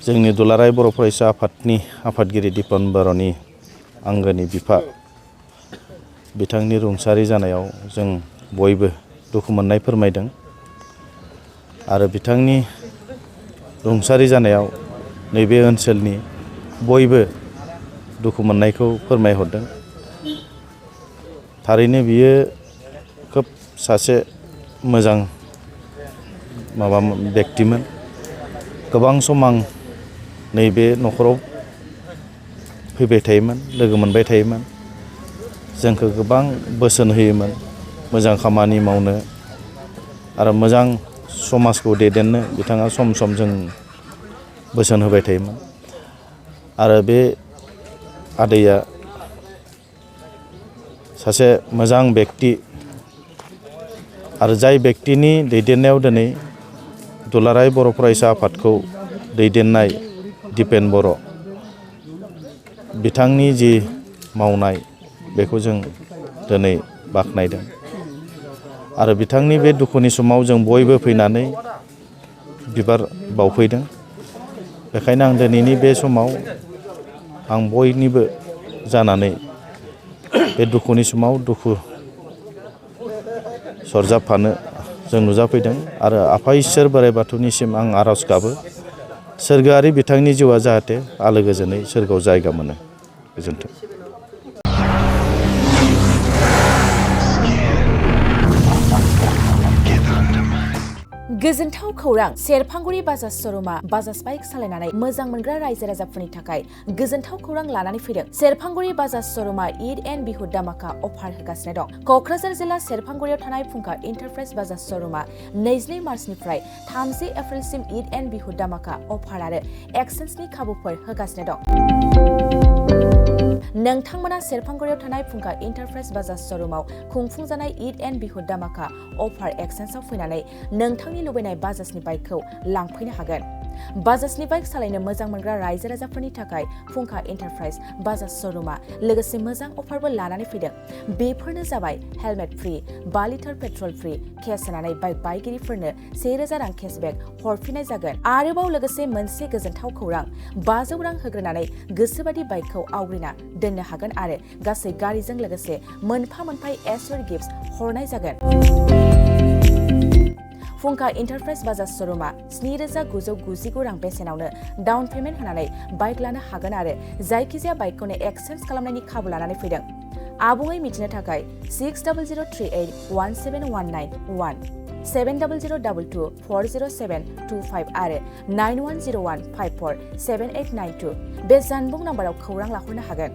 जोंनि दुलाराय बर' फरायसा आफादनि आफादगिरि दिपन बर'नि आंगोनि बिफा बिथांनि रुंसारि जानायाव जों बयबो दुखु मोननाय फोरमायदों आरो बिथांनि रुंसारि जानायाव नैबे ओनसोलनि बयबो दुखु मोननायखौ फोरमायहरदों। थारैनो बियो खोब सासे मोजां व्यक्तिमोन। गोबां सम आं नैबे नखराव फैबाय थायोमोन, लोगो मोनबाय थायोमोन। जोंखौ गोबां बोसोन होयोमोन मोजां खामानि मावनो आरो मोजां समाजखौ दैदेननो बिथाङा सम सम जों बोसोन होबाय थायोमोन। आरो बे आदैया सासे मोजां व्यक्ति आरो जाय व्यक्तिनि दैदेननायाव दिनै दुलाराय बर' फरायसा आफादखौ दैदेननाय दिपेन बर' बिथांनि जि मावनाय बेखौ जों दिनै बाख्नायदों आरो बिथांनि बे दुखुनि समाव जों बयबो फैनानै बिबार बावफैदों। बेखायनो आं दिनैनि बे समाव आं बयनिबो जानानै बे दुखुनि समाव दुखु सरजाबफानो जों नुजाफैदों आरो आफा इसोर बोराइ बाथौनिसिम आं आर'ज गाबो सोरगोआरि बिथांनि जिउआ जाहाथे आलो गोजोनै सोरगोआव जायगा मोनो। गोजोन्थों। गोजोनथाव खौरां सेरफांगुरि बाजाज श'रुमा बाजाज बाइक सालायनानै मोजां मोनग्रा रायजो राजाफोरनि थाखाय गोजोनथाव खौरां लानानै फैदों। सेरफांगुरि बाजाज श'रुमा ईद एन्ड बिहु दामाका अफार होगासिनो दं। क'क्राझार जिल्ला सेरफांगुरियाव थानाय फुंखा इन्टारप्राइज बाजाज श'रुमा 22 मार्चनिफ्राय 30 एप्रिलसिम ईद एन्ड बिहु दामाका अफार आरो एक्सेन्सनि खाबुफोर होगासिनो दं। नोंथांमोना सेरफांगुरियाव थानाय फुंखा इन्टारप्राइज बाजाज श'रुमाव खुंफुंजानाय ईद एन्ड बिहु दामाका अफार एक्सेन्सआव फैनानै नोंथांनि लुबैनाय बाजाजनि बाइकखौ लांफैनो हागोन। बाजाजनि बाइक सालायनो मोजां मोनग्रा रायजो राजाफोरनि थाखाय फुंखा इन्टारप्राइज बाजाज श'रुमा लोगोसे मोजां अफारबो लानानै फैदों। बेफोरनो जाबाय helmet free, 5 litre petrol free, case होनानै बाइक बायगिरिफोरनो 1000 रां केसबेक हरफिननाय जागोन। आरोबाव लोगोसे मोनसे गोजोनथाव खौरां 500 रां होग्रोनानै गोसोबादि बाइकखौ आवग्रिना दोननो हागोन आरो गासै गारिजों लोगोसे मोनफा एसर गिफ्ट्स हरनाय जागोन। फुंखा इन्टारप्राइज बाजाज श'रुमा 7999 रां बेसेनावनो डाउन पेमेन्ट होनानै बाइक लानो हागोन आरो जायखिजाया बाइकखौनो एक्सचेन्ज खालामनायनि खाबु लानानै फैदों। आबुङै मिथिनो थाखाय 6003817191 7002240725 आरो 9101547892 बे जानबुं नाम्बाराव खौरां लाहरनो हागोन।